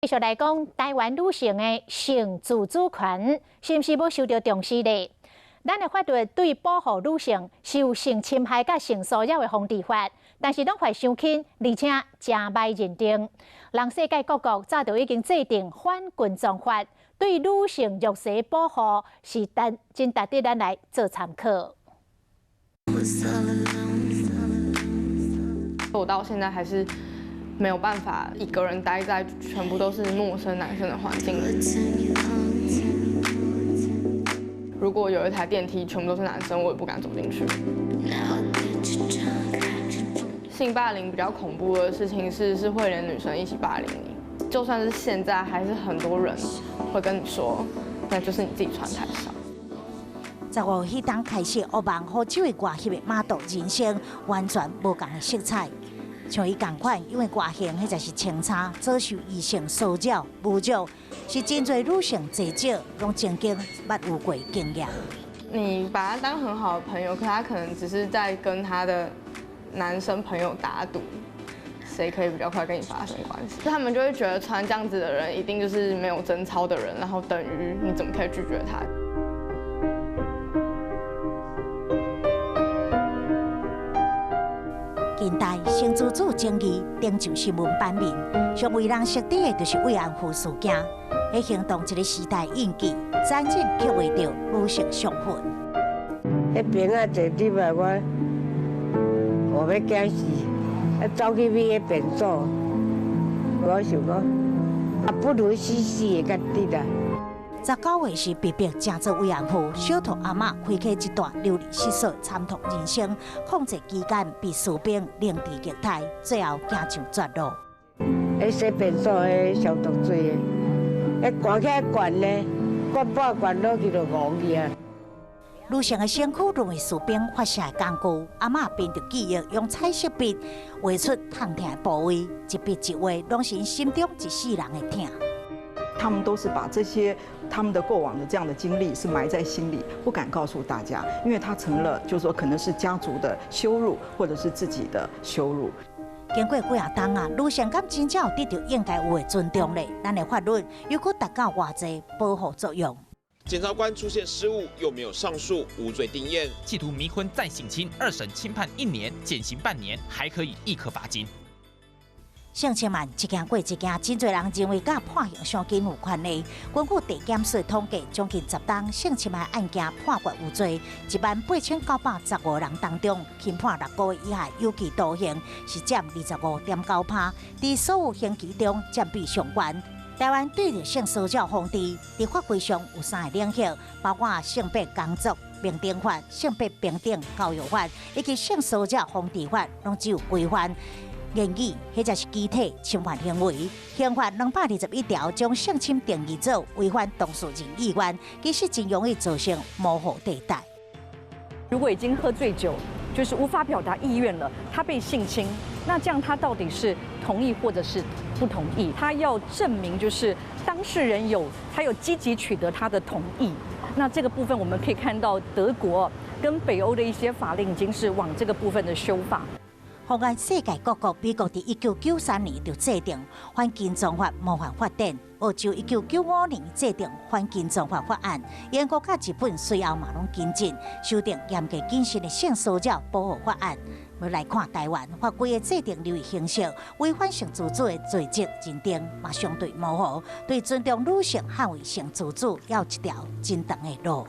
繼續來講，台灣女性的性自主權是毋是無受著重視咧？咱的法律對保護女性受性侵害佮性騷擾的防治法，但是攏犯傷輕，而且誠歹認定。人世界各國早就已經制定反棍杖法，對女性弱勢保護是值真值得咱來做參考。我到現在還是沒有辦法一個人待在全部都是陌生男生的環境裡。如果有一台電梯全部都是男生，我也不敢走進去。性霸凌比較恐怖的事情是會連女生一起霸凌你，就算是現在，還是很多人會跟你說，那就是你自己穿太少。15月彼冬開始，噩夢予這位外翕的瑪豆人生完全無仝的色彩。像伊仝款，因為外形彼就是穿差，遭受異性騷擾、侮辱，是真濟女性濟少攏曾經捌有過經驗。你把他當很好的朋友，可他可能只是在跟他的男生朋友打賭，誰可以比較快跟你發生關係？他們就會覺得穿這樣子的人一定就是沒有貞操的人，然後等於你怎麼可以拒絕他？近代性自主爭議登上新聞版面，上為人熟知的就是慰安婦事件。彼行動一個時代印記，殘忍刻畫著女性傷痕。彼邊仔坐入來，我欲驚死，啊走去彼个便所，我想講，啊不如死死的較值啦。19歲時被迫成做慰安婦，小兔阿嬤開啟一段流離失所、慘痛人生。抗戰期間被士兵凌遲虐待，最後走上絕路。彼洗便所彼消毒水的，彼灌起來灌呢，灌半罐落去就戇去啊。女性的身軀淪為士兵發射的工具，阿嬤憑著記憶用彩色筆畫出痛疼的部位，一筆一畫，攏是𪜶心中一世人的疼。他們都是把這些他們的過往的這樣的經歷是埋在心裡，不敢告訴大家，因為他成了就是說可能是家族的羞辱，或者是自己的羞辱。經過幾啊冬啊，女性敢真正有得著應該有的尊重咧？咱的法律又閣達到偌濟保護作用？檢察官出現失誤，又沒有上訴，無罪定讞，企圖迷婚再性侵，二審輕判1年，減刑半年，還可以易科罰金。性侵案一件過一件，真濟人認為佮判刑傷緊有關係。根據地檢署統計，將近10宗性侵害案件判決有罪，18,915人當中，輕判6個月以下有期徒刑，是佔25.9%。佇所有刑期中佔比上懸。台灣對著性騷擾防治，佇法規上有3個領域，包括性別工作平等法、性別平等教育法以及性騷擾防治法，攏只有規範。言語彼則是肢體侵犯行為，刑法221條將性侵定義做違反當事人意願，其實真容易造成模糊地帶。如果已經喝醉酒，就是無法表達意願了，他被性侵，那這樣他到底是同意或者是不同意？他要證明就是當事人他有積極取得他的同意。那這個部分我們可以看到，德國跟北歐的一些法令已經是往這個部分的修法。放眼世界各國，美國佇1993年就制定反棍杖法模範法典，澳洲1995年制定反棍杖法法案，英國佮日本隨後嘛攏跟進修訂嚴格謹慎的性騷擾保護法案。欲來看台灣法規的制定流於形式，違反性自主的罪責認定嘛相對模糊，對尊重女性捍衛性自主，猶有一條真長的路。